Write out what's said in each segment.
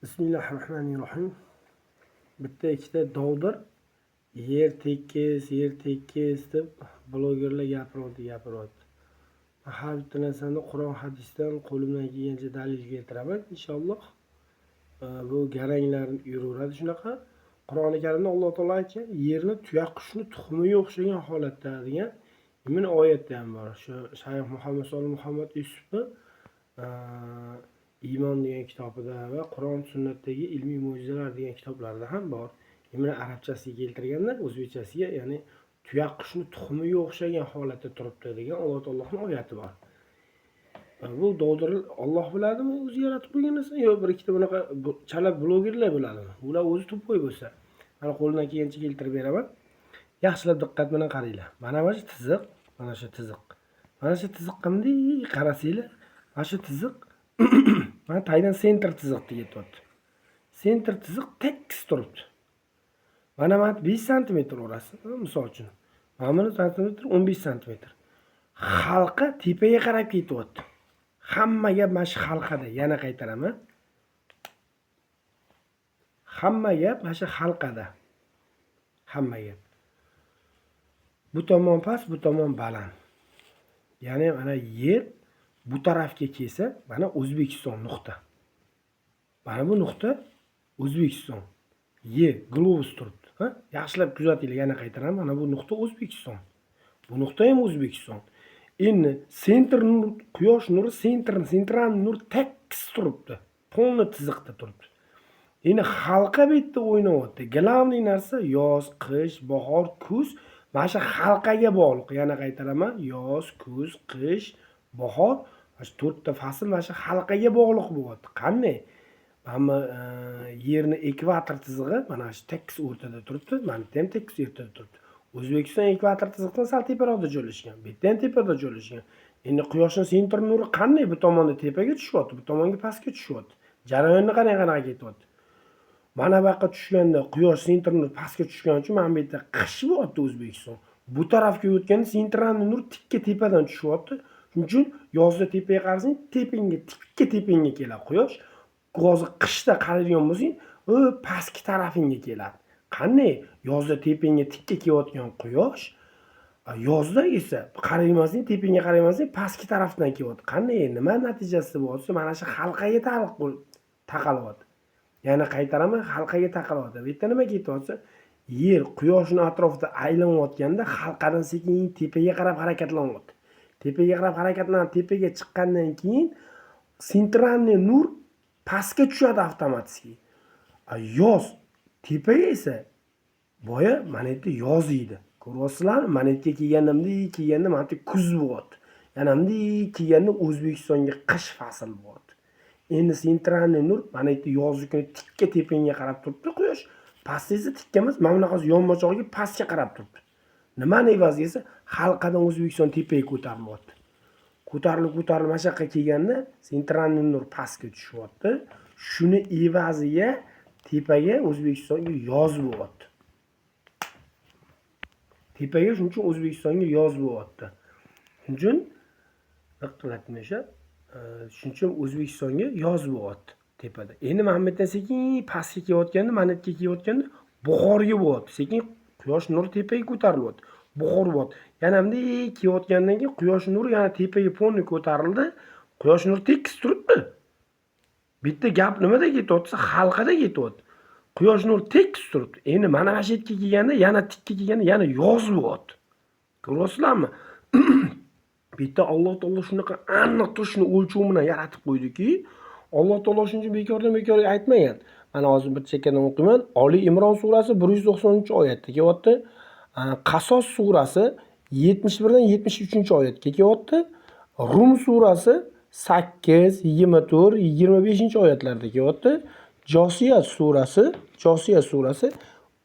Bismillahirrohmanirrohim. Bitta ikkita dovdir. Yer tekis, yer tekis deb blogerlar gapiryapti. Men har bitta narsani Qur'on, hadisdan qo'limdan kelgancha dalil keltiraman inshaalloh. Bu garanglar yuraveradi shunaqa. Qur'oni Karimda Alloh taolo aytgan, yerni tuyaqushni tuxumiga o'xshagan holatda degan imini oyatda ham bor. Shu Shayx Muhammad Solih Muhammad Yusufni Iymon degan kitobida va Qur'on sunnatdagi ilmiy mo'jizalar degan kitoblarda ham bor. Imini arabchasiga keltirganlar, o'zbekchasiga, ya'ni tuyaqushni tuxumiga o'xshagan holatda turibdi degan Alloh taoloning oyati bor. Bu dovdir Alloh biladimi o'zi yaratib qo'ygan narsani yo bir ikkita bunaqa chala blogerlar biladimi? Ular o'zi tupoy bo'lsa. Mana qo'limdan kelgancha keltirib beraman. Yaxshilab diqqat bilan qaranglar. Mana shu chiziq, mana shu chiziq. Mana shu chiziqqa bunday qarasanglar, mana shu chiziq mana taydan sentr chiziqni ketyapti. Sentr chiziq tekis turibdi. Mana 5 santimetr orasi, misol uchun. Mana buni santimetr 15 santimetr. Halqa tepaga qarab ketyapti. Hamma gap mana shu halqada. Yana qaytaraman. Hamma gap mana shu halqada. Hamma gap. Bu tomon past, bu tomon baland. Ya'ni mana yer bu tarafga kelsa, mana O'zbekiston nuqta. Mana bu nuqta O'zbekiston. Yer globus turibdi. Ha? Yaxshilab kuzatinglar, yana qaytaraman. Mana bu nuqta O'zbekiston. Bu nuqta ham O'zbekiston. Endi sentr nur, quyosh nuri sentr, sentral nur tekis turibdi. Polni chiziqda turibdi. Endi halqa bu yerda o'ynayapti. Главный narsa yoz, qish, bahor, kuz mana shu halqaga bog'liq. Yana qaytaraman. Yoz, kuz, qish, bahor mana shu to'rtta fasl mana shu halqaga bog'liq bo'lyapti. Qanday? Mana yerni ekvator chizig'i mana shu tekis o'rtada turibdi. Mana bu ham tekis o'rtada turibdi. O'zbekiston ekvator chiziqdan sal teparoqda joylashgan. Bu yerda ham tepada joylashgan. Endi quyoshning sentr nuri qanday bu tomonda tepaga tushyapti, bu tomonga pastga tushyapti. Jarayonni qarang qanaqa ketyapti. Mana bu yoqqa tushganda quyosh sentr nuri pastga tushgani uchun mana bu yerda qish bo'lyapti O'zbekiston. Bu tarafga o'tganda sentralniy nur tikka tepadan tushyapti. Shuning uchun yozda tepaga qarasang, tepangga, tikka tepangga keladi quyosh. Hozir qishda qaraydigan bo'lsang, u pastki tarafingga keladi. Qanday? Yozda tepangga tikka kelayotgan quyosh, yozda esa qaraymasang, tepangga qaraymasang, pastki tarafdan kelyapti. Qanday? Nima natijasida bo'lyapti? Mana shu halqaga taqalyapti. Yana qaytaraman, halqaga taqalyapti. Bu yerda nima ketyapti? Yer quyoshning atrofida aylanayotganda halqadan sekin tepaga qarab harakatlanyapti. Tepaga qarab harakatlanib, tepaga chiqqandan keyin sentralniy nur pastga tushadi avtomatik. Yoz tepaga esa boya mana yerda yoz edi. Ko'ryapsizlarmi? Mana yerga kelganda bunday kelganda mana yerda kuz bo'lyapti. Yana bunday kelganda O'zbekistonga qish fasli bo'lyapti. Endi sentralniy nur mana yerda yozgi kuni tikka tepangga qarab turibdi quyosh. Pastda esa tikka emas, mana bunaqasi yonbochog'iga pastga qarab turibdi. Nimani evaziga esa halqadan O'zbekiston tepaga ko'tarilyapti. Ko'tarilib, ko'tarilib mana shu yoqqa kelganda sentralniy nur pastga tushyapti. Shuni evaziga tepaga O'zbekistonga yoz bo'lyapti. Tepaga shuning uchun O'zbekistonga yoz bo'lyapti. Shuning uchun diqqatlasha, shuning uchun O'zbekistonga yoz bo'lyapti tepada. Endi mana bu yerdan sekin pastga kelayotganda, mana bu yerga kelayotganda buxorga bo'lyapti. Sekin quyosh nuri tepaga ko'tarilyapti. Buxor bo'lyapti. Yana bunday kelayotgandan keyin quyosh nuri yana tepaga polni ko'tarildi. Quyosh nuri tekis turibdi. Bitta gap nimada ketyapti? Halqada ketyapti. Quyosh nuri tekis turibdi. Endi mana shu yerga kelganda, yana tikka kelganda yana yoz bo'lyapti. Ko'ryapsizlarmi? Bitta Alloh taolo shunaqa aniq turishni o'lchov bilan yaratib qo'ydiki, Alloh taolo shuning uchun bekordan bekorga aytmagan. Mana hozir bir chekkadan o'qiyman. Oli Imron surasi 193-oyatda kelyapti. Qasos surasi 71 dan 73-oyatga kelyapti. Rum surasi 8, 24, 25-oyatlarda kelyapti. Josiyat surasi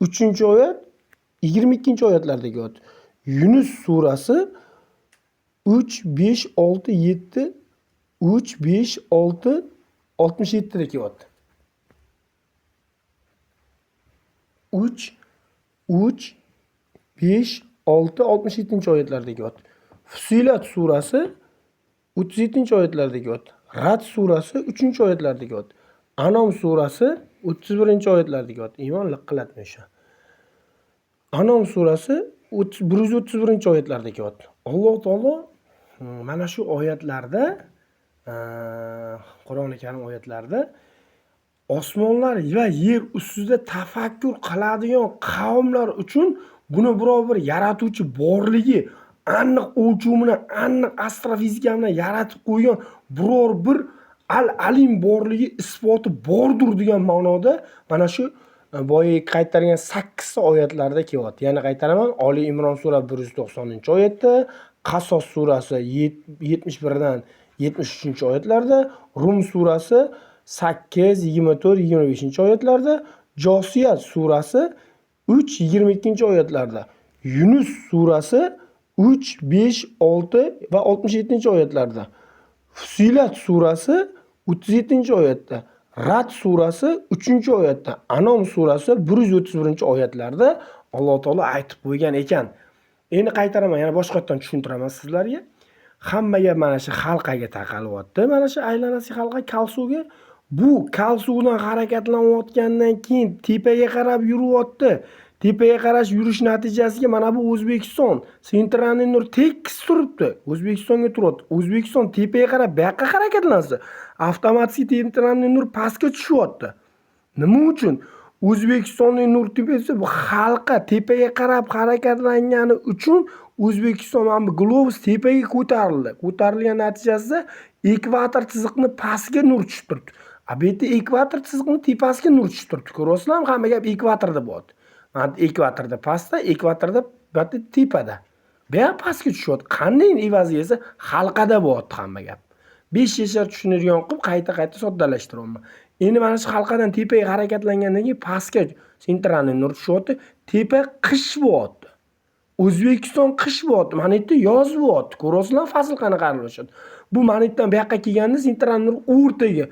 3-oyat, 22-oyatlarda kelyapti. Yunus surasi 3, 5, 6, 7, 3, 5, 6, 67 da kelyapti. 3, 3, 5, 6, 67-oyatlarda kelyapti. Fusilat surasi 37-oyatlarda kelyapti. Rad surasi 3-oyatlarda kelyapti. Anom surasi 31-oyatlarda kelyapti. Iymon liqillatma o'sha. Anom surasi 131-oyatlarda kelyapti. Alloh taolo mana shu oyatlarda, Qur'oni Karim oyatlarida osmonlar va yer ustida tafakkur qiladigan qavmlar uchun buni biror bir yaratuvchi borligi, aniq o'lchov bilan, aniq astrofizika bilan yaratib qo'ygan biror bir al-alim borligi isboti bordir degan ma'noda mana shu boyagi qaytargan 8 ta oyatlarda kelyapti. Yana qaytaraman, Oli Imron sura 190-oyatda, Qasos surasi 71 dan 73-oyatlarda, Rum surasi 8, 24, 25-oyatlarda, Josiyat surasi 3, 22-oyatlarda, Yunus surasi 3, 5, 6 va 67-oyatlarda, Fusilat surasi 37-oyatda, Rad surasi 3-oyatda, Anom surasi 131-oyatlarda Alloh taolo aytib qo'ygan ekan. Endi qaytaraman, yana boshqatdan tushuntiraman sizlarga. Hamma gap mana shu halqaga taqalyapti. Mana shu aylanasi halqa kalsuga. Bu kalsudan harakatlanayotgandan keyin tepaga qarab yuryapti. Tepaga qarash yurish natijasiga mana bu O'zbekiston sentralniy nur tekis turibdi. O'zbekistonga turyapti. O'zbekiston tepaga qarab bu yoqqa harakatlansa, avtomatik sentralniy nur pastga tushyapti. Nima uchun? O'zbekistonning nur tepasi bu halqa tepaga qarab harakatlangani uchun O'zbekiston mana bu globus tepaga ko'tarildi. Ko'tarilgan natijasida ekvator chiziqni pastga nur tushib turibdi. A bu yerda ekvator chiziqni tepasiga nur tushib turibdi. Ko'ryapsizlarmi? Hamma gap ekvatorda bo'lyapti. Mana ekvatorda pastda, ekvatorda bu yerda tepada. Bu yoq pastga tushyapti. Qanday evaziga esa halqada bo'lyapti hamma gap. 5 yashar tushunadigan qilib qayta-qayta soddalashtiryapman. Endi mana shu halqadan tepaga harakatlangandan keyin pastga sentralniy nur tushyapti. Tepa qish bo'lyapti. O'zbekiston qish bo'lyapti. Mana yerda yoz bo'lyapti. Ko'ryapsizlarmi, fasl qanaqa aralashadi. Bu mana yerdan bu yoqqa kelganda sentralniy nur o'rtaga,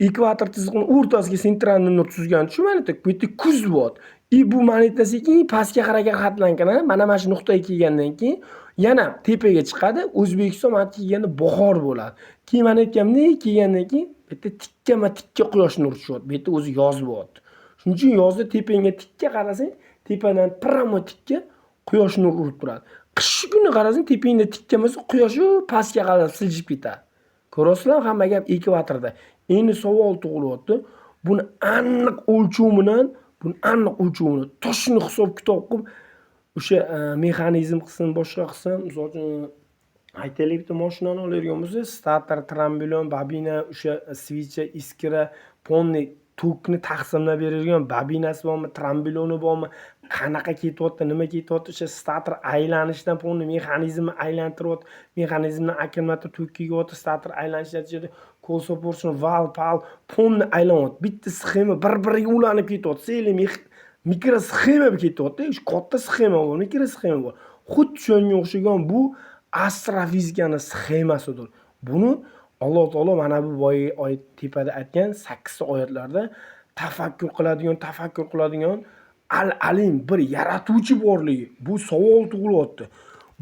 ekvator chiziqning o'rtasiga sentralniy nur tuzgan shu mana yerda, bu yerda kuz bo'lyapti. I bu mana yerda sekin pastga harakatlangan, mana shu nuqtaga kelgandan keyin yana tepaga chiqadi. O'zbekiston mana yerga kelganda bahor bo'ladi. Keyin mana yerga bunday kelgandan keyin bu yerda tikkama-tikka quyosh nuri tushyapti. Bu yerda o'zi yoz bo'lyapti. Shuning uchun yozda tepangga tikka qarasang, tepadan prямо tikka quyosh nuri urib turadi. Qish kuni qarasang, tepangda tikka bo'lsa, quyosh pastga qarab siljib ketadi. Ko'ryapsizlarmi, hamma gap ekvatorda. Endi savol tug'ilyapti. Buni aniq o'lchov bilan, buni aniq o'lchov bilan toshni hisob-kitob qilib o'sha mexanizm qilsin, boshqa qilsin, misol uchun aytaylik, bitta mashinani oladigan bo'lsak, stator, trambilon, bobina, o'sha свеча, iskra, полный tokni taqsimlab beradigan bobinasi bormi, trambiloni bormi, qanaqa ketyapti, nima ketyapti, o'sha stator aylanishdan полный mexanizmni aylantiryapti, mexanizmdan akkumulyator tok kelyapti, stator aylanish natijasida kolso, поршень, val, pal полный aylanyapti. Bitta sxema bir-biriga ulanib ketyapti. Целый mikrosxema bo'lib ketyapti. Shu katta sxema bor, mikrosxema bor. Xuddi shunga o'xshagan bu astrofizikani sxemasidir. Buni Alloh taolo mana bu boyagi oyat tepada aytgan 8 ta oyatlarda tafakkur qiladigan al-alim bir yaratuvchi borligi. Bu savol tug'ilyapti.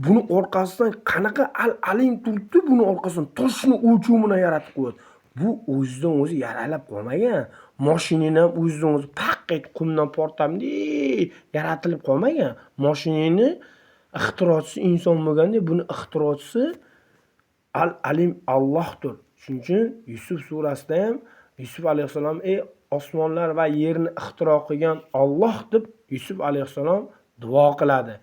Buni orqasidan qanaqa al-alim turibdi, buni orqasidan toshni o'lchov bilan yaratib qo'yadi. Bu o'zidan o'zi yaralib qolmagan. Moshinani ham o'zidan o'zi paq etib qumdan portlab yaratilib qolmagan. Moshinani ixtirochisi inson bo'lganda, buni ixtirochisi al-alim Allohdir. Shuning uchun Yusuf surasida ham Yusuf alayhissalom ey osmonlar va yerni ixtiro qilgan Alloh deb Yusuf alayhissalom duo qiladi.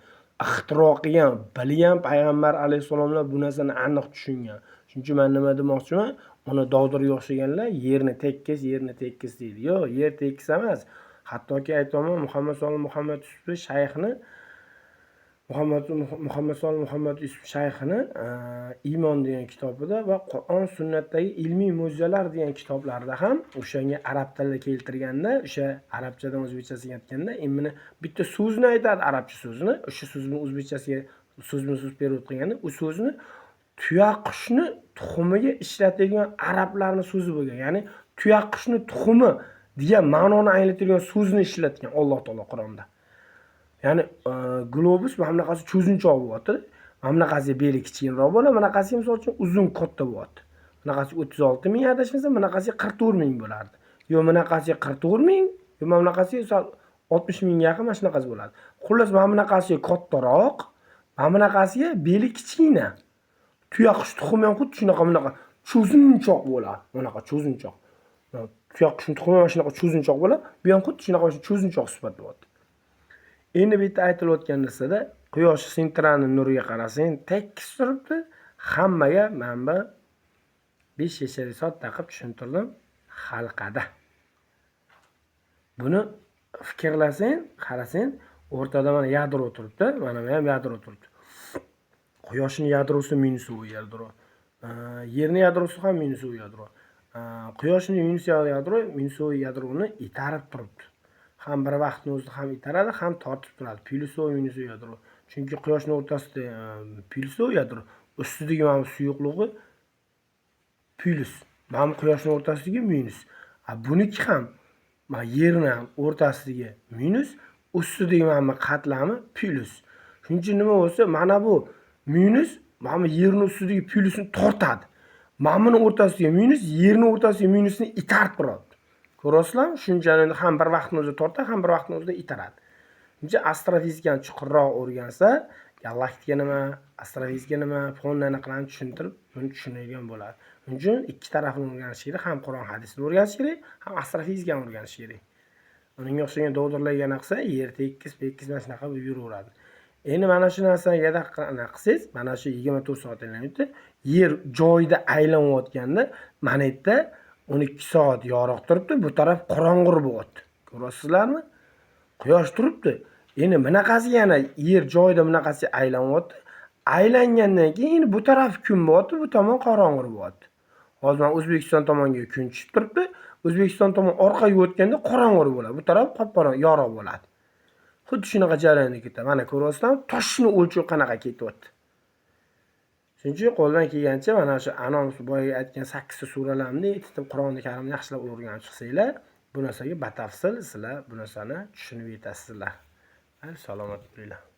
Ixtiro qilgan, bilgan payg'ambar alayhissalomlar bu narsani aniq tushungan. Shuning uchun men nima demoqchiman? Uni dovdirga o'xshaganlar yerni tekis, yerni tekis deydi. Yo'q, yer tekis emas. Hattoki aytaman, Muhammad solih Muhammad Yusuf shayxni Muhammad solih Muhammad Yusuf shayxini Iymon degan kitobida va Qur'on sunnatdagi ilmiy mo'jizalar degan kitoblarda ham o'shanga arab tilida keltirganda, o'sha arabchadan o'zbekchasiga aytganda, imini bitta so'zni aytadi, arabcha so'zini, o'sha so'zni o'zbekchasiga so'zma so'z перевод qilganda, u so'zni tuyaqushni tuxumiga ishlatadigan arablarning so'zi bo'lgan. Ya'ni tuyaqushni tuxumi degan ma'noni anglatadigan so'zni ishlatgan Alloh taolo Qur'onda. Ya'ni globus mana bunaqasi cho'zinchoq bo'lyapti. Mana bunaqasi beli kichikroq bo'ladi, bunaqasi misol uchun uzun katta bo'lyapti. Bunaqasi 36 ming adashmasam, bunaqasi 44 ming bo'lardi. Yo bunaqasiga 44 ming, yo mana bunaqasiga sal 60 mingga yaqin mana shunaqasi bo'ladi. Xullas, mana bunaqasiga kattaroq, mana bunaqasiga beli kichkina. Tuyaqush tuxumi ham xuddi shunaqa bunaqa cho'zinchoq bo'ladi. Bunaqa cho'zinchoq. Tuyaqushning tuxumi mana shunaqa cho'zinchoq bo'ladi. Bu ham xuddi shunaqa cho'zinchoq sifatida bo'ladi. Endi bu yerda aytilayotgan narsada quyosh sentrani nuriga qarasang tekis turibdi. Hammaga mana bu 5 yashar sodda qilib tushuntirdim halqada. Buni fikrlasang, qarasang, o'rtada mana yadro turibdi, mana bu ham yadro turibdi. Quyoshning yadrosi минусовый yadro. Yerning yadrosi ham минусовый yadro. Quyoshning minus yadro минусовый yadroni itarib turibdi. Ham bir vaqtni o'zida ham itaradi, ham tortib turadi. Плюсовый минусовый yadro. Chunki quyoshning o'rtasida плюсовый yadro, ustidagi mana bu suyuqligi plyus. Mana bu quyoshning o'rtasidagi minus. Buniki ham mana yerni ham o'rtasidagi minus, ustidagi mana bu qatlami plyus. Shuning uchun nima bo'lsa, mana bu minus mana bu yerni ustidagi plyusni tortadi. Mana buni o'rtasidagi minus yerni o'rtasidagi minusni itarib turadi. Ko'rasizlarmi? Shunchani ham bir vaqtni o'zida tortadi, ham bir vaqtni o'zida itaradi. Shuncha astrofizikani chuqurroq o'rgansa, galaktika nima, astrofizika nima, fonni anaqalarni tushuntirib, buni tushunadigan bo'ladi. Shuning uchun ikki tarafini o'rganish kerak, ham Qur'on hadisni o'rganish kerak, ham astrofizikani o'rganish kerak. Uningga o'xshagan dovdirlagan qilsa, yer tekis, pekis mana shunaqa bo'lib yuraveradi. Endi mana shu narsani qilsangiz, mana shu 24 soat aylanyapti. Yer joyida aylanayotganda mana yerda 12 soat yorug' turibdi, bu taraf qorong'u bo'lyapti. Ko'rasizlarmi? Quyosh turibdi. Endi bunaqasi yana yer joyida bunaqasi aylanyapti. Aylangandan keyin endi bu taraf kun bo'lyapti, bu tomon qorong'u bo'lyapti. Hozir mana O'zbekiston tomonga kun tushib turibdi. O'zbekiston tomon orqaga o'tganda qorong'u bo'ladi. Bu taraf qop-qora yorug' bo'ladi. Xuddi shunaqa jarayonda ketadi. Mana ko'ryapsizlarmi? Toshni o'lchov qanaqa ketyapti. Shuning uchun qo'ldan kelgancha mana shu Anom boyagi aytgan 8 ta suralarni aytib Qur'oni Karimni yaxshilab o'rganib chiqsanglar, bu narsaga batafsil sizlar bu narsani tushunib yetasizlar. Salomat bo'linglar.